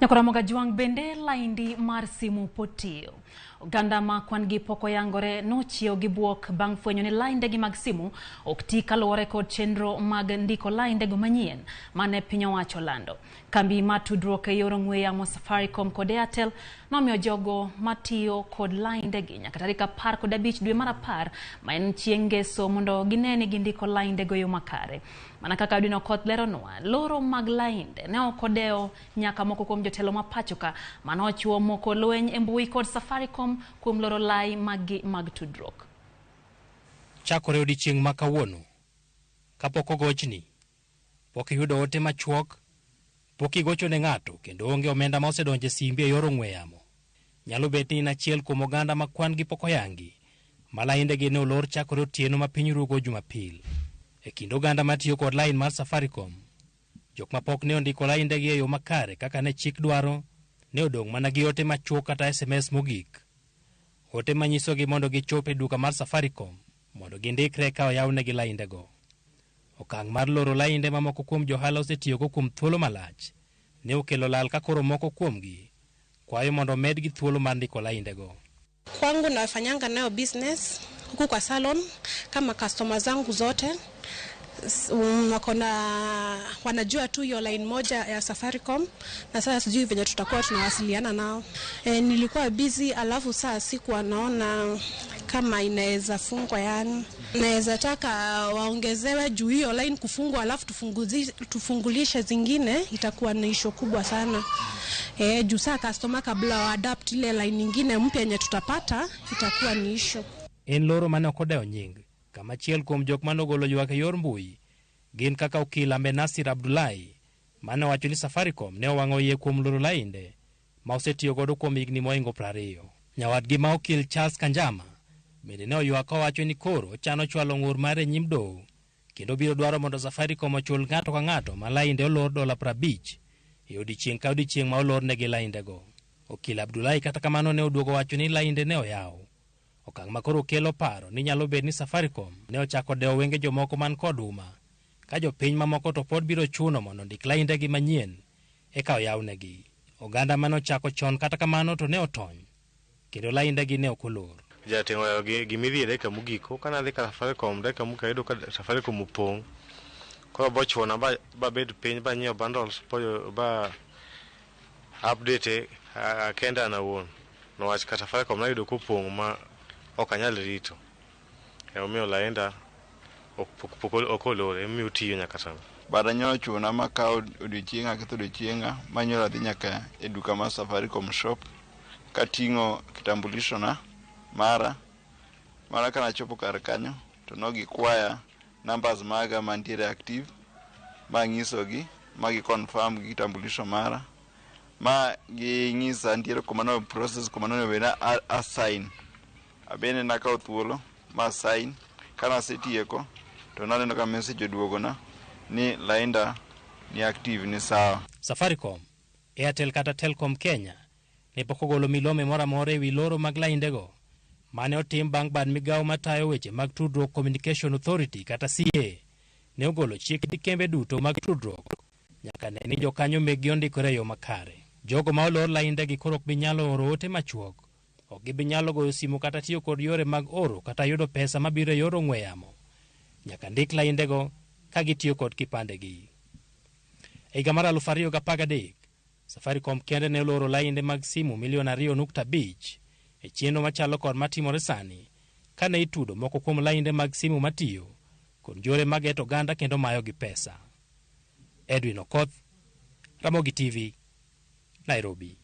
Nyakoramoga Jwang' bende laindi mar simu pod tiyo. Oganda ma kwan gi pok oyangore nochiew gi buok bang' fwenyo ni laindegi mag simu ok ti kaluwore kod chenro mag ndiko laindego manyien mane piny owacho lando. Kambi mar tudruok e yor ong'we yamo Safaricom kod Airtel nomiyo jogo matiyo kod laindegi nyaka tarik 15 dwe mar 10 ma en chieng' ngeso mondo gine ni gindiko laindego e yo makare. Mana kaka Edwin Okoth leronwa, loro mag lainde ne ok odewo nyaka moko kuom jotelo ma pacho ka mane ochuo moko lweny e mbui kod Safaricom kuom loro lai maggi mag tudruok. Chakore odiechieng' ma kawuono, kapok ogochni, pok iyudo ote machuok, pok igocho ne ng'ato kendo onge omenda ma osedonjo e simbi e yor ong'we yamo. Nyalo bet ni in achiel kuom oganda ma kwan gi pok oyangi, ma laindegi ne olor chakore otieno ma piny rugo Jumapil. E kind oganda matiyo kod lain mar Safaricom, jok ma pok ne ondiko laindegi e yo makare kaka ne chik dwaro, ne odong' mana gi ote machuok kata SMS mogik. Ote manyisogi mondo gichop e duka mar Safaricom mondo gindikre ka oyawnegi laindego. Okang' mar loro lainde ma moko kuom johala osetiyogo kuom thuolo malach ne okelo lal ka koro moko kuomgi kwayo mondo omedgi thuolo mar ndiko laindego. Kwangu nafanyanga nayo business huku kwa salon, kama customer zangu zote wako na wanajua tu hiyo line moja ya Safaricom, na sasa sijui venye tutakuwa tunawasiliana nao. Nilikuwa busy, alafu saa sikuwa naona kama inaweza fungwa, yani naweza taka waongezewe juu hiyo line kufungwa, alafu tufungulishe zingine, itakuwa ni issue kubwa sana. Juu saa customer kabla wa adapt ile line nyingine mpya yenye tutapata itakuwa ni issue. En loro mane ok odewo nying kama achiel kuom jok mane ogolo ywak e yor mbui gin kaka okil Ahmed Abdullahi mane owacho ni Safaricom ne owang'o iye kuom loro lainde ma osetiyo godo kuom higni mohingo 20. Nyawadgi ma okil Charles Kanjama bende ne oywak kowacho ni koro ochano chwalo ng'ur mare e nyim doho kendo biro dwaro mondo Safaricom ochul ng'ato ka ng'ato ma lainde olor dola 50 e odiechieng' ka odiechieng' ma olornegi laindego. Okil Abdullahi kata kamano ne oduogo wacho ni lainde ne oyaw. Okang' ma koro kelo paro ni nyalo bet ni Safaricom ne ochako dewo wenge jomoko man kod huma ka jopiny mamoko to pod biro chuno mondo ondik laindegi manyien eka oyawnegi. Oganda mane ochako chon kata kamano to ne otony kendo laindegi ne ok olor. Jating'o gimidhi e dakika mogik kana adhi ka Safaricom dakika mogik ayudo ka Safaricom opong'. Koro bochuna babed piny banyiew bundles ba update kenda an awuon. Niwach ka Safaricom nayudo kopong' ma ok anyal rito. Emomiyo lainda ok olor, emomiyo otiyo nyaka sani. But anyalo chuna makawo odiochieng'a aketho odiochieng'a manyalo adhi nyaka e duka mar Safaricom shop kating'o kitambulisho na mara. Mana kanachopo kar kanyo to nogikwaya numbers maga mantiere active manyisogi ma gi confirm gi kitambulisho mara ma ginyisa nitiere kuma no process kuma nonego bed ni a sign. Abende nakawo thuolo ma sign kanasetieko to naneno ka message oduogona ni lainda ni active ni sawa. Safaricom, Airtel kata Telkom Kenya ne pok ogolo milome moro amora ewi loro mag laindego mane otim bang' bad migawo matayo weche mag tudruok Communication Authority kata CA ne ogolo chik ni kembe duto mag tudruok nyaka ne ni jokanyo mekgi ondikore e yo makare. Jogo ma olor laindegi koro ok bi nyalo oro ote machuok, ok gibi nyalo goyo simu kata tiyo kod yore mag oro kata yudo pesa mabiro e yor ong'we yamo. Nyaka ndik laindego ka gitiyo kod kipandegi. E higa mar 2013, Safaricom kende ne oloro lainde mag simu milion 2.5 e chenro machalo kod matimore sani kane itudo moko kuom lainde mag simu matiyo kod njore mageto oganda kendo mayogi pesa. Edwin Okoth, Ramogi TV, Nairobi.